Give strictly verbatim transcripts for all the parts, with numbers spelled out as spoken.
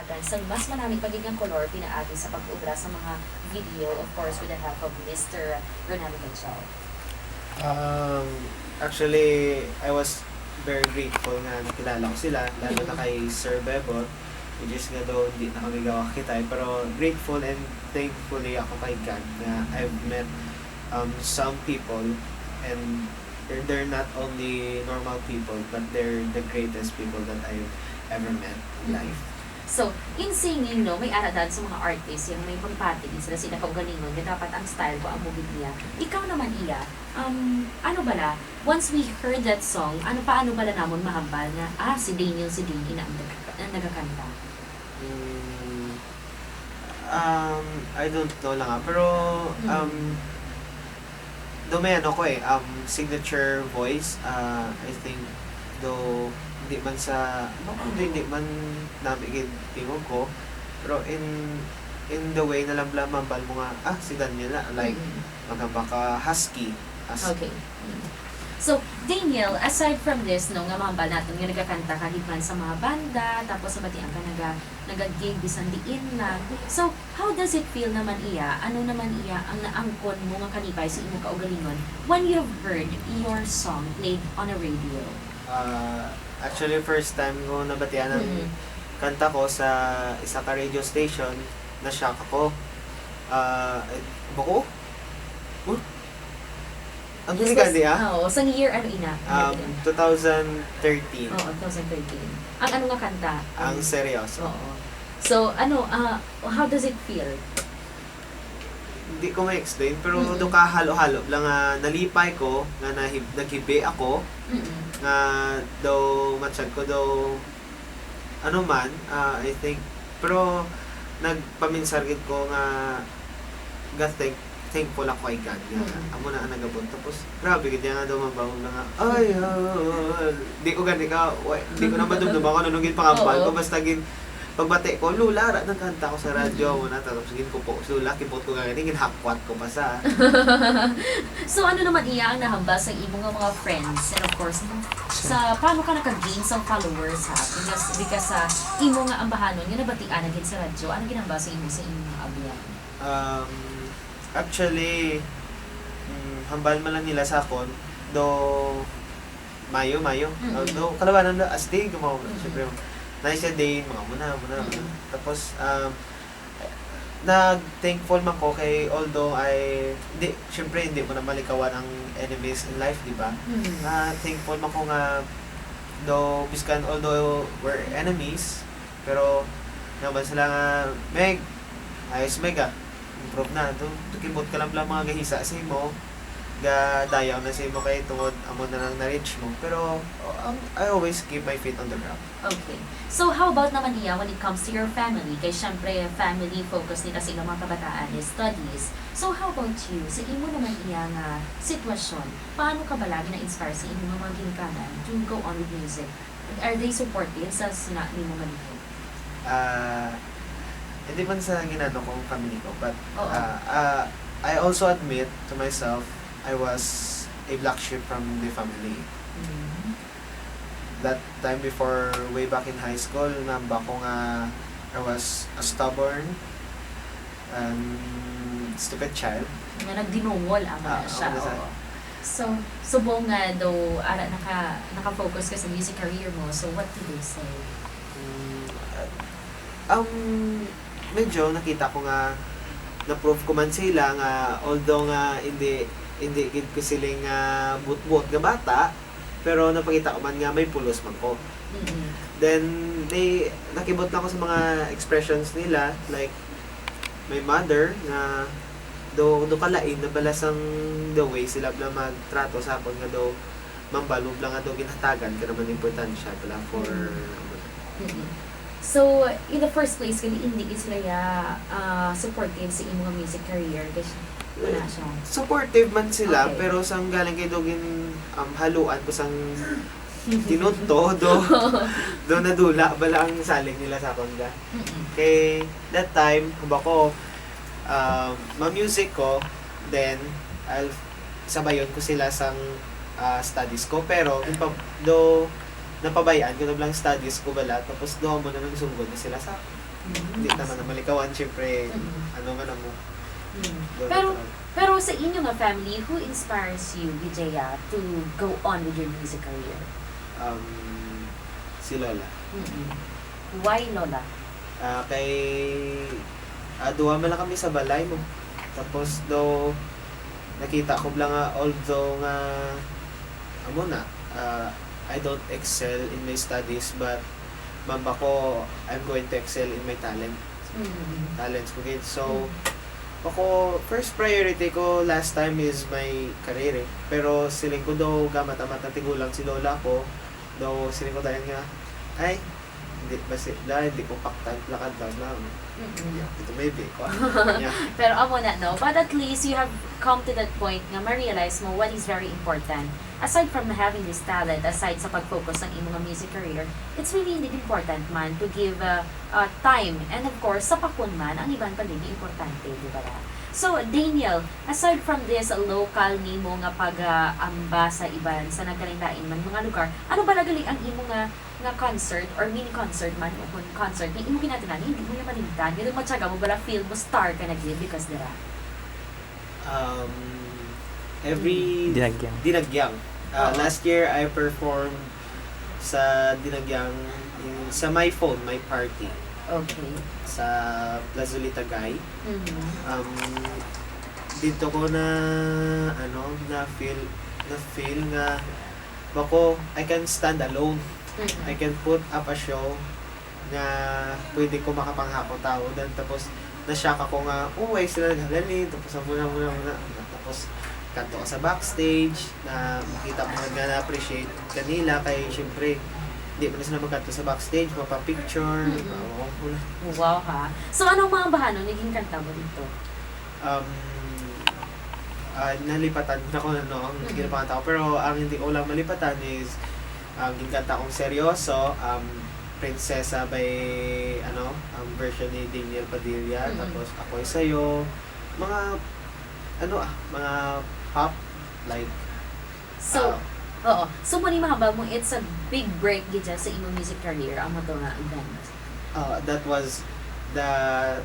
Sang mas manami pa gid nga kolor pinaagi sa pag-obra sa mga video, of course, with the help of Mister Ronaldo Gachal. Um, actually, I was very grateful nga nakilala ko sila, lalo na kay Sir Bebot, which is nga daw hindi na kami gawakitay, pero grateful and thankfully ako kay God nga I've met um, some people, and they're, they're not only normal people, but they're the greatest people that I've ever met in life. So, in singing, no, may ara dan sa mga artist, yung may pagpati, sila sila kaugalingon, nga dapat ang style ko ang mugid niya. Ikaw naman, Iya, um, ano bala, once we heard that song, ano, paano bala namon mahambal nga, ah, si Daniel, si Daniel na ang, nag- ang nagakanta? Mm, um, I don't know lang ah, pero um, do may ano ko eh, um, signature voice, ah, I think, do hindi man sa, ano ko, hindi man nami gid tingog ko, pero in in the way na lang bala mambal mo nga, ah, si Daniel na, like, Mm. magamba ka husky. As, Okay. Mm. So, Daniel, aside from this, no, nga mahambal naton nga nagakanta ka gid man sa mga banda, tapos nabatian ka naga nagagig bisan diin lang. So, how does it feel naman, Iya? Ano naman, Iya, ang naangkon mo nga kalipay sa imong kaugalingon when you've heard your song played on a radio? Ah, actually, first time ko nabatian ang Mm. kanta ko sa isa ka radio station, na-shock ako. Ah, eh, bako? Huh? Ang Just gani ah? Oo, sang year, ano ina? Um, two thousand thirteen. Oo, two thousand thirteen. Ang ano nga kanta? Ang seryoso. Oo. So, ano, ah, how does it feel? Hindi ko ma-explain, pero Mm-mm. do kahalo-halo lang nga nalipay ko, nga nahib- naghibi ako, Mm-mm. nga daw matyag ko daw, ano man, ah, I think, pero nagpaminsar gid ko nga ga thank, thankful ako kay God nga Mm. amo na ang nagabot. Tapos, grabe gid nga daw mabawog na nga, ay, ah, ah, ah, di ko gani ka, wa- di ko na madumdum ako nung gid pangambal ko, Oo. Basta gin, pagbati ko, Lula, ara, nagkanta ko sa radyo, Mm. mo na, tapos gin ko po, Lula, kibot ko nga gani, ginhakwat ko pa sa. So, ano naman, Iya, ang nahambal sa imo nga mga friends? And of course, sa paano ka naka-gain sa followers, ha? Because, because sa imo nga ambahanon nga nabatian na gid sa radyo, ano ginhambal sa imo sa imo nga abyan? Um, actually, mm, hambal man lang nila sa akon, do mayo, mayo. Mm. Do kalabanan na astig mo, Mm. syempre, nice day, mga muna, muna. Mm. Tapos, um, nag-thankful man ko kay, although I, di, syempre, hindi mo na malikawan ang enemies in life, di ba? Mm. Na thankful man ko nga, though, biskan, although we're enemies, pero, naman sila nga, Meg, ayos, Meg, ah. Improve na. Do, tukibot ka lang lang mga gahisa sa imo. Gadayaw na sa imo kay tungod amo na lang na-reach mo. Pero, um, I always keep my feet on the ground. Okay. So, how about naman, Iya, when it comes to your family? Kay, syempre, family focus nila sa ilang mga kabataan is studies. So, how about you? Sa imo naman, Iya, nga sitwasyon, paano ka bala gina-inspire sa imo nga mga ginikanan to go on with music? Are they supportive sa sina nimo nga lihok? Ah, hindi man sa ginano kong family ko, but Oo. ah, ah, I also admit to myself, I was a black sheep from the family. Mm. That time before, way back in high school, namba ko nga I was a stubborn and stupid child. Nga nagdinungol, amo na Ah, siya. amo na siya. Oo. So, subong nga daw, ara, naka, naka-focus ka sa music career mo, so what did they say? Mm, ah, um, medyo nakita ko nga na-prove ko man sila nga, although nga hindi, hindi gid ko siling nga buot-buot nga bata, pero napakita ko man nga may pulos man ko. Mm-mm. Then, they, nakibot lang ko sa mga expressions nila, like, my mother, nga do, do kalain na bala sang the way sila bala magtrato sa akon, nga do mambal mo bala nga do ginhatagan ka naman importansya bala for, Mm. Mm-mm. So, in the first place, kani hindi gid sila ya, ah, supportive sa imo nga music career, kasi wala siya. Supportive man sila, Okay. Pero sang galing kay do gin, um, haluan ko sang tinudto, do, do nadula bala ang salig nila sa akon ga. Mm-mm. Kay that time, haba ko, ah, ma-music ko, then I'll sabayon ko sila sang, ah, studies ko. Pero ginpa-, do, napabayaan ko na lang studies ko bala, tapos do mo na nagsunggod na sila sa akin. Hindi naman na malikawan, syempre, Mm. ano man ang mo. Mm. Doon Pero, na talaga. Pero sa inyo nga family, who inspires you, Vijaya, to go on with your music career? Um, si Lola. Mm-mm. Why Lola? Ah, kay ah, duha man lang kami sa balay mo. Tapos daw nakita ko lang nga, although nga amo na, ah, I don't excel in my studies, but mamba ko, I'm going to excel in my talent. Mm. Talents ko gid. So, ako, first priority ko last time is my career eh. Pero siling ko daw gamat-amat na tigulang si lola ko, daw siling ko tayo nga, ay, hindi ba si, dahil hindi ko paktan, lakad lang lang. Mm-mm. Yeah, ito maybe ko. Yeah. Pero amo na, no? But at least you have come to that point nga ma-realize mo what is very important. Aside from having this talent, aside sa pag-focus sa imo nga music career, it's really indeed important man to give uh, uh, time and of course, sapakon man ang iban pa gid nga importante, di ba? So, Daniel, aside from this local nimo nga pag-amba sa iban sa nagkalain-lain man mga lugar, ano ba na gali ang imo nga nga concert or mini concert man o kon concert nga imo ginatinan, hindi mo niya malimtan? Ngadto matyaga mo bala feel mo star ka na gid because dira? Um, every Dinagyang. Dinagyang. Uh, Oo. Last year, I performed sa Dinagyang in, sa My Phone, My Party, Okay. sa Plazolita Guy. Mhm. Um, dito ko na, ano, na feel, na feel nga bako, I can stand alone. Mhm. I can put up a show nga pwede ko makapanghakot tao. Then, tapos, na-shock ako nga, oh, why sila naghagali? Tapos, muna, muna, muna. Tapos, kadto ka sa backstage, na makita mo nga na-appreciate kanila kay, syempre, di man sila magkadto sa backstage, mapapicture, Mm-mm. oo, muna. Wow, ha? So, anong mga bahanon nga ginkanta mo dito? Um, ah, nalipatan na ko, no, ang Mm. ginapanganta ko. Pero ang hindi ko lang malipatan is ang ginkanta kong seryoso, um, Prinsesa by, ano, ang version ni Daniel Padilla, Mm. tapos Ako'y Sa'yo, mga, ano ah, mga pop, like, So, ah, oo. So, muna mahambal mo, it's a big break gid sa imong music career, ang mo to nga event. ah, that was the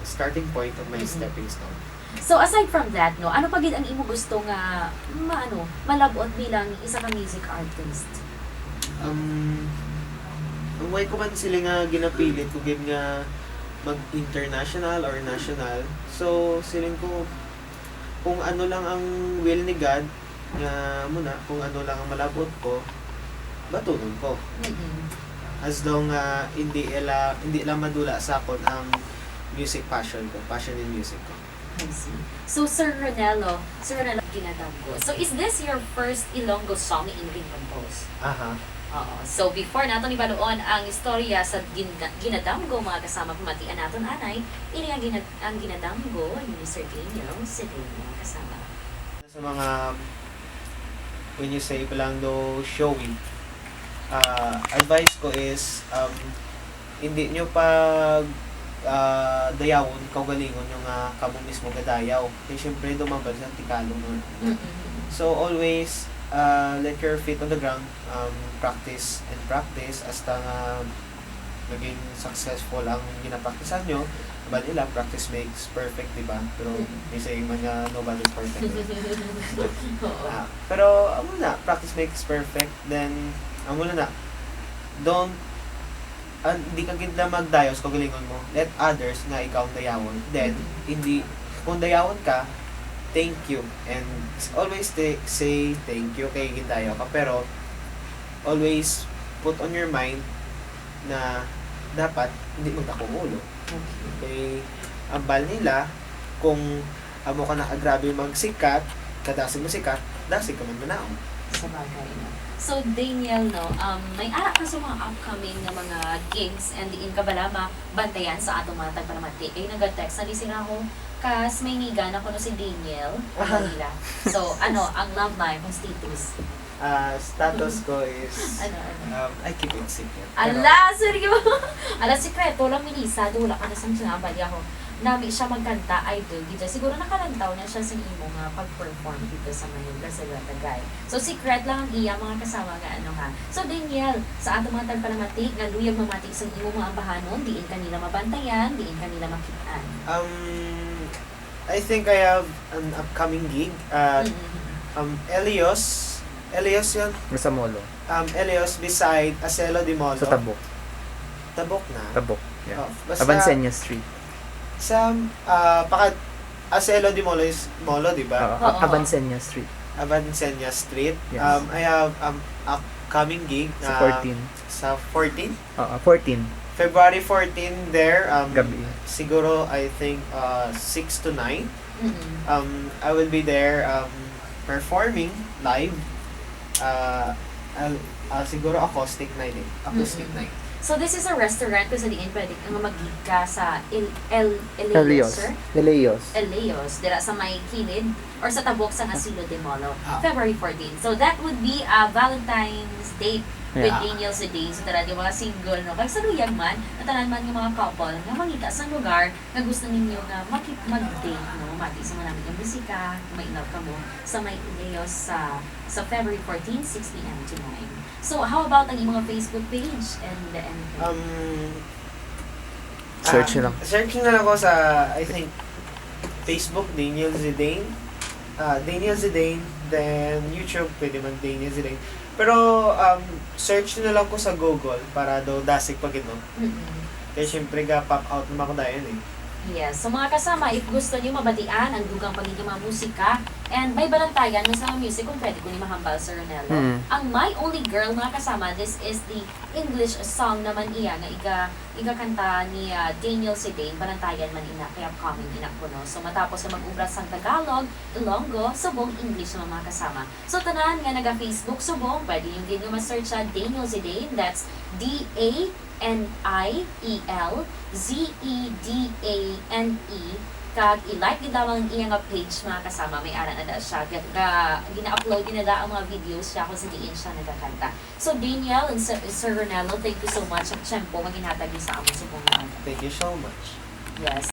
starting point of my Mm-mm. stepping stone. So, aside from that, no, ano pa gid ang imo gusto nga maano, malab-ot bilang isa ka music artist? Um, ang way ko man sila nga ginapilit ko gid nga mag-international or national. So, siling ko, kung ano lang ang will ni God, nga muna, kung ano lang ang malabot ko, batunon ko. Mm-mm. As long nga hindi ila, hindi lang madula sa akon ang music passion ko, passion in music ko. I see. So, Sir Ronelo, Sir Ronelo Ginadamgo. So, is this your first Ilonggo song na imo gin-compose? Aha. Oo. So, before naton ibaluon ang istorya sa gin- ginadamgo, mga kasama, pamatian naton anay, ini ang, gina- ang ginadamgo ni Sir Daniel, si Daniel, mga kasama. Sa mga, when you say pa lang do showing, ah, advice ko is, um, hindi nyo pag ah, dayawon, kaugalingon nyo nga kamo mismo gadayaw. Kay syempre, dumambal sa tikalon mo. Mm-mm. So, always, ah, let your feet on the ground, um, practice and practice hasta nga maging successful ang ginapraktisan nyo. Sabi nila, practice makes perfect, di ba? Pero Mm. may saying man nga, nobody's perfect. Oo. Ah, pero, amo na, practice makes perfect. Then, amo na na, don't, ah, di ka gid na magdayaw sa kaugalingon mo. Let others nga ikaw ang dayawon. Then, Mm. hindi, kung dayawon ka, thank you. And always say, say thank you kay gindayaw ka. Pero, always put on your mind na dapat hindi magdakong ulo. Okay. Kay, ambal nila, kung amo ka na kagrabe magsikat, kadasig mo sikat, dasig ka man manaog. Sa bagay, no? So, Daniel, no, um, may ara ka sa mga upcoming nga mga gigs and diin ka bala mabantayan sa atong mga tagpalamati? Kay naga-text na ni si Raho, kas may niga na kuno si Daniel, ang Manila. So, ano, ang love life, ang status? Ah, status ko is, Ano, ano? um, I keep it secret. Pero, Ala, seryo? Ala, sikreto lang, Melissa. Dula ka na sa mga balyaho. nami siya magkanta, idol gid siya. Siguro nakalantaw na siya sa imo nga pag-perform dito sa Manila, sa Tagay. So, secret lang ang iya, mga kasama, nga ano, ha. So, Daniel, sa ato mga tagpalamati, nga luyag mamati sa imo mga ambahanon, diin ka nila mabantayan, diin ka nila makit-an? Um, I think I have an upcoming gig at, Mm-mm. um, Elios. Elios yun? Sa Molo. Um, Elios beside Acelo de Molo. Sa Tabok. Tabok na? Tabok, yeah. Oh, basta Abanseña Street. Sa, ah, paka-, Acelo de Molo is Molo, di ba? Oo, Oo. Abanseña Street. Abanseña Street. Yes. Um, I have, um, upcoming gig Sa na fourteen. Sa fourteen? Oo, fourteen. February fourteen there, um, Gabi. Siguro, I think, uh, six to nine. Mm-mm. Um, I will be there, um, performing live. Uh, I'll, uh, siguro acoustic night eh. Acoustic Mm-mm. night. So, this is a restaurant kung sa diin pwede nga mag-gig ka sa El-, El-, Elios, Elios. Sir? Elios. Elios. Dira sa may kilid or sa tabok sa Acelo de Molo, Ah. February fourteen. So, that would be a Valentine's date with Yeah. Daniel Zedane. So, tara, di ba, single, no? Kag sa luyag man, ang tanan man nga mga couple nga mangita sa lugar nga gusto ninyo nga makit-, mag-date, no? Mati sa mga namin nga musika, may love ka mo, sa may Elios sa, sa February fourteen, six p m to nine. So, how about ang imong Facebook page and, and Um, Search ah, na lang. Search na lang ko sa, I think, Facebook, Daniel Zedane. Ah, Daniel Zedane, then YouTube, pwede man Daniel Zedane. Pero, um, search na lang ko sa Google para daw dasig pa gid, no? Mm-mm. Kaya syempre, ga-pop out naman ako dayon eh. Yes. So, mga kasama, if gusto niyo mabatian ang dugang pa gid nga mga musika, and may balantayan mo sa mga music, kung pwede ko ni mahambal, Sir Ronello. Mm. Ang My Only Girl, mga kasama, this is the English song naman iya nga iga-, igakanta ni, ah, Daniel Zedane, balantayan man ina, kay upcoming ina kuno. So, matapos nga mag-obra sang Tagalog, Ilonggo, subong English naman, mga kasama. So, tanan nga naga-Facebook subong, pwede niyo gid nga ma-search siya, Daniel Zedane. That's D A N I E L Z E D A N E. Kag i-like gid lamang ang iya nga page, mga kasama. May ara na da siya. Ga-, ga-, gina-upload gid na da ang mga videos siya kung sa diin siya nagakanta. So, Daniel and Sir, Sir Ronello, thank you so much sa tiyempo nga ginhatag niyo sa amon subong nga aga. Thank you so much. Yes.